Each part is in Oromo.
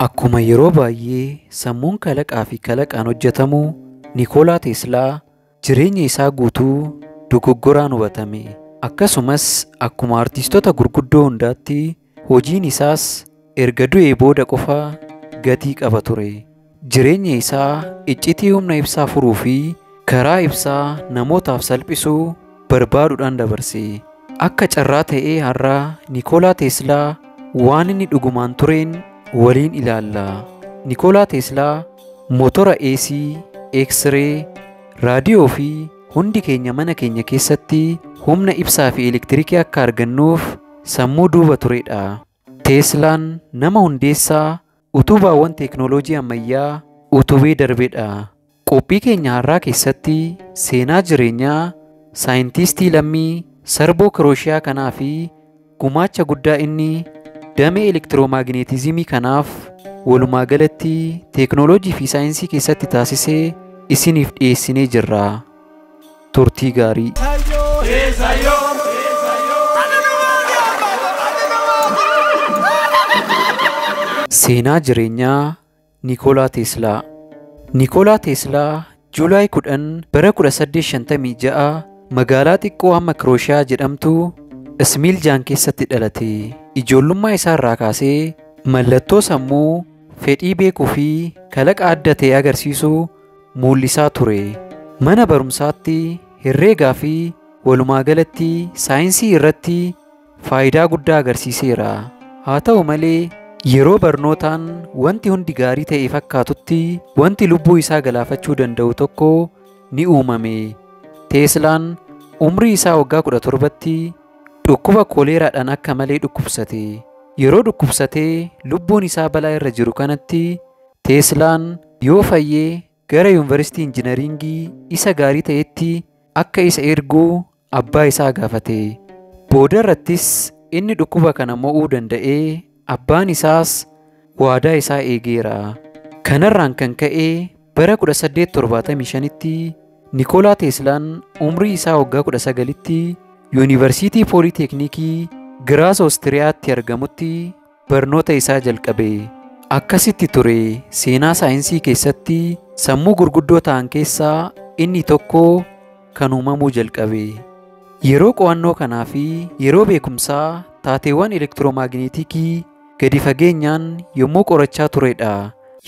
Akkuma yeroo baay'ee sammuun kalaqaa fi kalaqaan hojjetamu, Nikoolaa Teeslaa jireenya isaa guutuu dogoggoraan hubatame. Akkasumas akkuma artistoota gurguddoo hundaatti hojiin isaas erga du'ee booda qofa gatii qaba ture. Jireenya isaa iccitii humna ibsaa furuu fi karaa ibsaa namootaaf salphisuu barbaaduudhaan dabarse. Akka carraa ta'ee har'a Nikoolaa Teeslaa waan inni dhugumaan tureen waliin ilaalla. Nikoolaa Teeslaa motora AC, X-ray, raadiyoo fi hundi keenya mana keenya keessatti humna ibsaa fi elektirikii akka argannuuf sammuu duuba turedha. Teeslaan nama hundeessaa utubaawwan teeknooloojii ammayyaa utubee darbedha. Qophii keenya har'aa keessatti seenaa jireenyaa saayintistii lammii Sarboo Kirooshiyaa kanaa fi gumaacha guddaa inni damee elektiroomagneetizimii kanaaf walumaa galatti teeknooloojii fi saayinsii keessatti taasisee isiniif dhiyeessinee jirra. Turtii gaarii. Seenaa jireenyaa Nikoolaa Teeslaa. Nikoolaa Teeslaa Juulaay 10 bara 1856 magaalaa xiqqoo hamma Kirooshiyaa jedhamtu Ismiiljaan keessatti dhalate. Ijoollummaa isaa irraa kaasee mallattoo sammuu, fedhii beekuu fi kalaqa adda ta'e agarsiisu mul'isaa ture. Mana barumsaatti herreegaa fi walumaa galatti saayinsii irratti faayidaa guddaa agarsiiseera. Haa ta'u malee yeroo barnootaan wanti hundi gaarii ta'e fakkaatutti wanti lubbuu isaa galaafachuu danda'u tokko ni uumame. Teeslaan umrii isaa waggaa 17tti dhukkuba koleeraadhaan akka malee dhukkubsate. Yeroo dhukkubsatee lubbuun isaa balaa irra jiru kanatti Teeslaan yoo fayyee gara yuunivarsiitii injinaringii isa gaarii ta'etti akka isa ergu abbaa isaa gaafate. Booda irrattis inni dhukkuba kana mo'uu danda'ee abbaan isaas waadaa isaa eegeera. Kanarraan kan ka'e bara 1875tti Nikoolaa Teeslaan umrii isaa waggaa 19tti Yuunivarsiitii Pooliteknikii Giraas Oostiriyaatti argamutti barnoota isaa jalqabe. Akkasitti ture seenaa saayinsii keessatti sammuu gurguddoo ta'an keessaa inni tokko kan uumamuu jalqabe. Yeroo qo'annoo kanaa fi yeroo beekumsaa taateewwan elektiroomagneetikii gadi fageenyaan yommuu qorachaa turedha.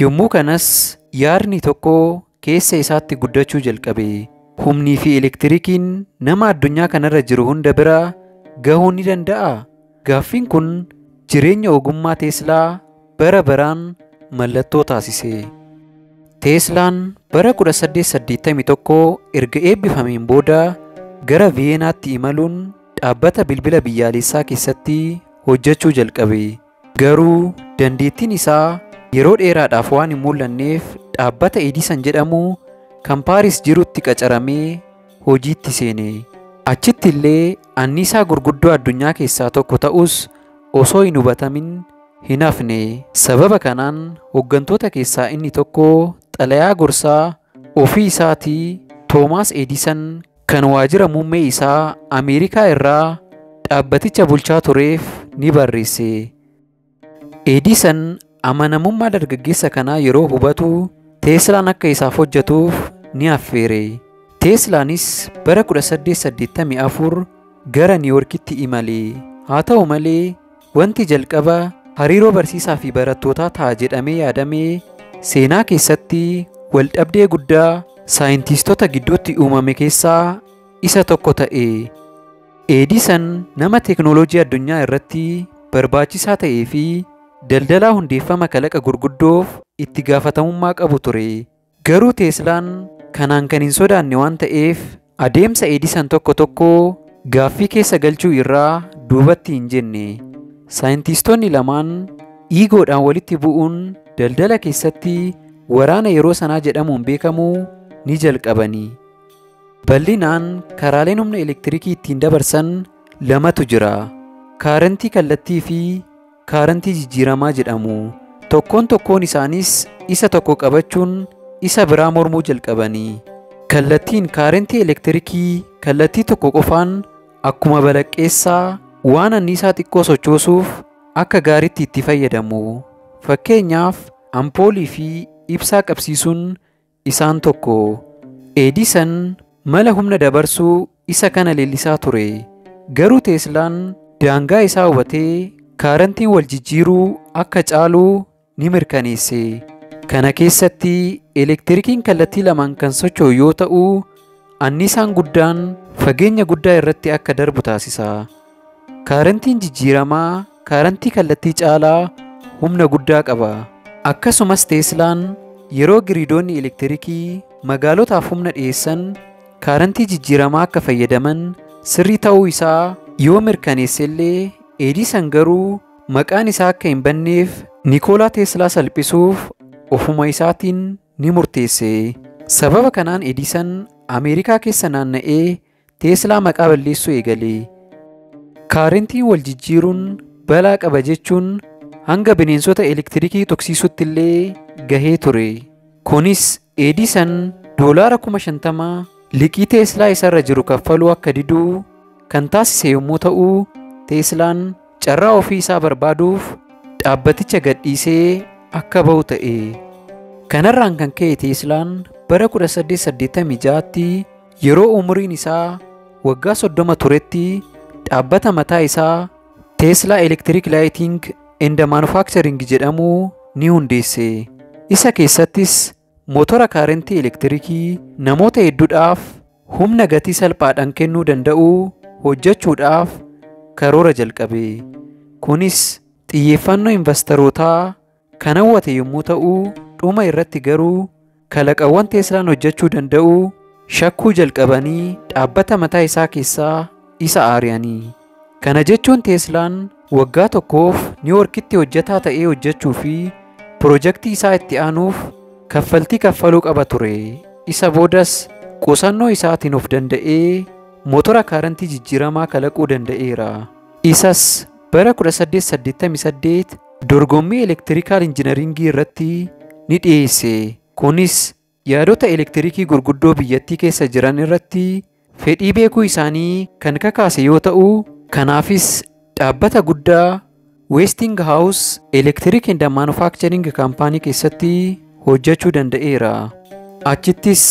Yommuu kanas yaadni tokko keessa isaatti guddachuu jalqabe. Humnii fi elektirikiin nama addunyaa kanarra jiru hunda bira gahuu ni danda'aa? Gaaffiin kun jireenya ogummaa Teeslaa bara baraan mallattoo taasise. Teeslaan bara 1881 erga eebbifameen booda gara Viyeenaatti imaluun dhaabbata bilbila biyyaalessaa keessatti hojjechuu jalqabe. Garuu dandeettiin isaa yeroo dheeraadhaaf waan hin mul'anneef dhaabbata Edisan jedhamu kan Paaris jirutti qacaramee hojiitti seene. Achitti illee anniisaa gurguddoo addunyaa keessaa tokko ta'us osoo hin hubatamin hin hafne. Sababa kanaan hooggantoota keessaa inni tokko xalayaa gorsaa ofii isaatii Toomaas Edisan kan waajjira muummee isaa Ameerikaa irraa dhaabbaticha bulchaa tureef ni barreesse. Edisan amanamummaa dargaggeessa kanaa yeroo hubatu Teeslaan akka isaaf hojjetuuf ni affeere. Teeslaanis bara 1884 gara Niiworkitti imale. Haa ta'u malee wanti jalqaba hariiroo barsiisaa fi barattootaa ta'a jedhamee yaadame seenaa keessatti waldhabdee guddaa saayintistoota gidduutti uumame keessaa isa tokko ta'e. Edisan nama teeknooloojii addunyaa irratti barbaachisaa ta'ee fi daldalaa hundeeffama kalaqa gurguddoof itti gaafatamummaa qabu ture. Garuu Teeslaan kanaan kan hin sodaanne waan ta'eef adeemsa Edisan tokko tokko gaaffii keessa galchuu irraa duubatti hin jenne. Saayintistoonni lamaan iigoodhaan walitti bu'uun daldala keessatti waraana yeroo sanaa jedhamuun beekamu ni jalqabani. Bal'inaan karaaleen humna elektirikii ittiin dabarsan lamatu jira. Kaarentii kallattii fi kaarentii jijjiiramaa jedhamu. Tokkoon tokkoon isaanis isa tokko qabachuun isa biraa mormuu jalqabani. Kallattiin kaarentii elektirikii kallattii tokko qofaan akkuma balaqqeessaa waan anniisaa xiqqoo sochoosuuf akka gaariitti itti fayyadamu. Fakkeenyaaf ampoolii fi ibsaa qabsiisuun isaan tokko. Edison mala humna dabarsuu isa kana leellisaa ture. Garuu Teeslaan daangaa isaa hubatee kaarantiin wal jijjiiruu akka caalu ni mirkaneesse. Kana keessatti elektirikiin kallattii lamaan kan socho'u yoo ta'u, anniisaan guddaan fageenya guddaa irratti akka darbu taasisa. Kaarantiin jijjiiramaa kaarantii kallattii caalaa humna guddaa qaba. Akkasumas Teeslaan yeroo giriidoonni elektirikii magaalotaaf humna dhiyeessan kaarantii jijjiiramaa akka fayyadaman sirrii ta'uu isaa yoo mirkaneesse illee, Edison garuu maqaan isaa akka hin banneef Nikoolaa Teeslaa salphisuuf ofuma isaatiin ni murteesse. Sababa kanaan Edison Ameerikaa keessa naanna'ee Teeslaa maqaa balleessuu eegale. Kaarentiin wal jijjiiruun balaa qaba jechuun hanga bineensota elektirikii tuqsiisutti illee gahee ture. Kunis Edison $50,000 liqii Teeslaa isarra jiru kaffaluu akka diduu kan taasise yommuu ta'u, Teeslaan carraa ofii isaa barbaaduuf dhaabbaticha gadhiisee akka ba'u ta'e. Kanarraan kan ka'e Teeslaan bara 1886tti yeroo umuriin isaa waggaa 30 turetti dhaabbata mataa isaa Tesla Electric Lighting and Manufacturing jedhamu ni hundeesse. Isa keessattis motora kaarentii elektirikii namoota hedduudhaaf humna gatii salphaadhaan kennuu danda'u hojjechuudhaaf karoora jalqabe. Kunis xiyyeeffannoo investorotaa kan hawwate yommuu ta'u, dhuma irratti garuu kalaqawwan Teeslaan hojjechuu danda'u shakkuu jalqabanii dhaabbata mataa isaa keessaa isa aari'anii. Kana jechuun Teeslaan waggaa tokkoof Niiwoorkitti hojjetaa ta'ee hojjechuu fi pirojektii isaa itti aanuuf kaffaltii kaffaluu qaba ture. Isa boodas qusannoo isaatiin of danda'ee motora kaarentii jijjiiramaa kalaquu danda'eera. Isas bara 1888 dorgommii elektirikaal injinaringii irratti ni dhiyeesse. Kunis yaadota elektirikii gurguddoo biyyattii keessa jiran irratti fedhii beekuu isaanii kan kakaase yoo ta'u, kanaafis dhaabbata guddaa Westinghouse Electric and Manufacturing Company keessatti hojjechuu danda'eera. Achittis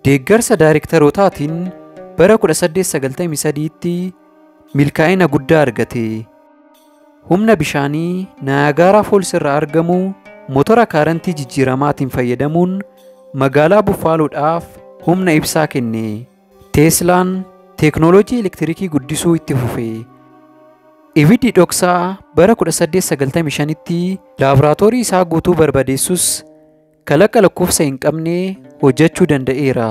deeggarsa daayirektarootaatiin bara 1893tti milkaa'ina guddaa argate. Humna bishaanii Naayagaaraa Foolsi irraa argamu motora kaarentii jijjiiramaatiin fayyadamuun magaalaa Buffaloodhaaf humna ibsaa kenne. Teeslaan teeknooloojii elektirikii guddisuu itti fufe. Ibiddi dhoksaa bara 1895tti laaboraatoorii isaa guutuu barbadeessus kalaqa lakkoofsa hin qabne hojjechuu danda'eera.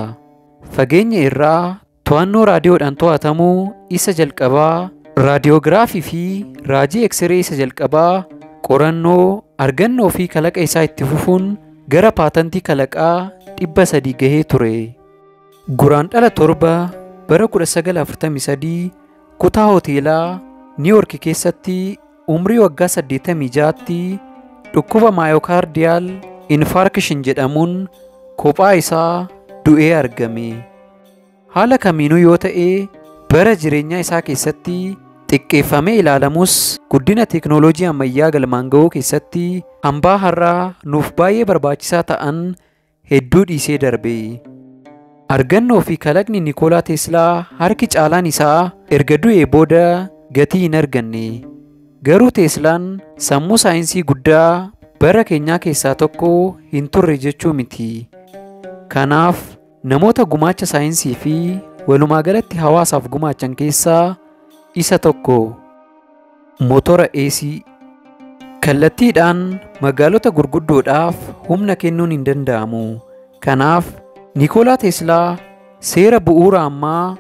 Fageenya irraa to'annoo raadiyoodhaan to'atamuu isa jalqabaa, raadiyoogiraafii fi raajii eksiree isa jalqabaa, qorannoo, argannoo fi kalaqa isaa itti fufuun gara paatantii kalaqaa 300 gahee ture. Guraandhala 7 bara 1943 kutaa hoteelaa Niiwoork keessatti umrii waggaa 86tti dhukkuba maayokaardiyaal infarkshin jedhamuun kophaa isaa du'ee argame. Haala kamiinuu yoo ta'e bara jireenya isaa keessatti xiqqeeffamee ilaalamus guddina teeknooloojii ammayyaa galmaan ga'uu keessatti hambaa har'aa nuuf baay'ee barbaachisaa ta'an hedduu dhiisee darbe. Argannoo fi kalaqni Nikoolaa Teeslaa harki caalaan isaa erga du'ee booda gatii hin arganne. Garuu Teeslaan sammuu saayinsii guddaa bara keenyaa keessaa tokko hin turre jechuu miti. Kanaaf namoota gumaacha saayinsii fi walumaa galatti hawaasaaf gumaachan keessaa isa tokko. Motora AC kallattiidhaan magaalota gurguddoodhaaf humna kennuun hin danda'amu. Kanaaf Nikoolaa Teeslaa seera bu'uura ammaa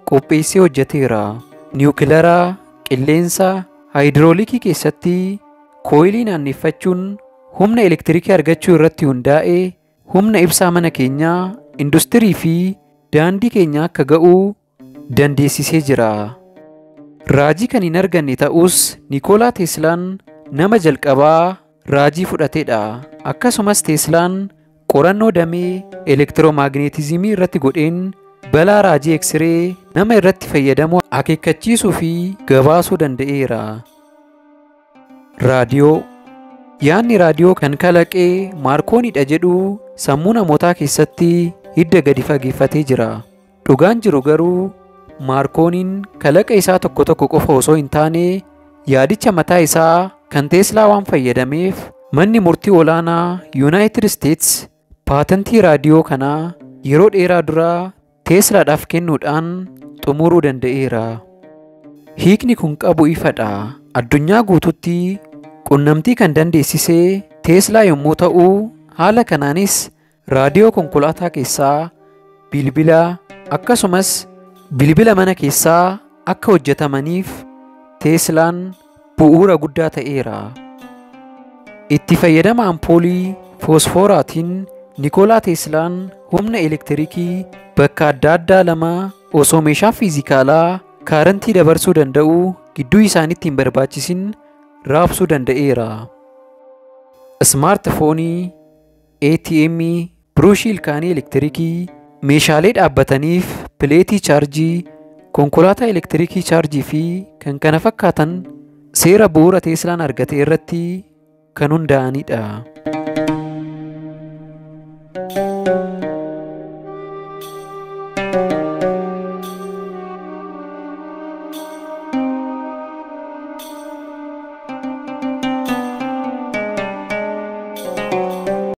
qopheessee hojjeteera. Niwukilaraa, qilleensa, haayidiroolikii keessatti kooyilii naanneeffachuun humna elektirikii argachuu irratti hundaa'e humna ibsaa mana keenyaa, industirii fi daandii keenya akka ga'u dandeessisee jira. Raajii kan hin arganne ta'us Nikoolaa Teeslaan nama jalqabaa raajii fudhatedha. Akkasumas Teeslaan qorannoo damee elektiroomagneetizimii irratti godheen balaa raajii eksiree nama irratti fayyadamu akeekkachiisuu fi gabaasuu danda'eera. Raadiyoo. Yaadni raadiyoo kan kalaqe Maarkooniidha jedhu sammuu namootaa keessatti hidda gadi fageeffatee jira. Dhugaan jiru garuu Maarkooniin kalaqa isaa tokko tokko qofa osoo hin taane yaadicha mataa isaa kan Teeslaa waan fayyadameef manni murtii olaanaa Yuunaayitid Isteets paatentii raadiyoo kanaa yeroo dheeraa dura Teeslaadhaaf kennuudhaan xumuruu danda'eera. Hiikni kun qabu ifadha. Addunyaa guutuutti qunnamtii kan dandeessise Teeslaa yommuu ta'u, haala kanaanis raadiyoo konkolaataa keessaa, bilbila akkasumas bilbila mana keessaa akka hojjetamaniif Teeslaan bu'uura guddaa ta'eera. Itti fayyadama ampoolii foosfooraatiin Nikoolaa Teeslaan humna elektiriikii bakka adda addaa lama osoo meeshaa fiizikaalaa kaarantii dabarsuu danda'u gidduu isaaniitti hin barbaachisin raabsuu danda'eera. Ismaartifoonii, ATM, biruushii ilkaanii elektiriikii, meeshaalee dhaabbataniif pileetii chaarjii, konkolaataa elektiriikii chaarjii fi kan kana fakkaatan seera bu'uura Teeslaan argate irratti kan hundaa'anidha.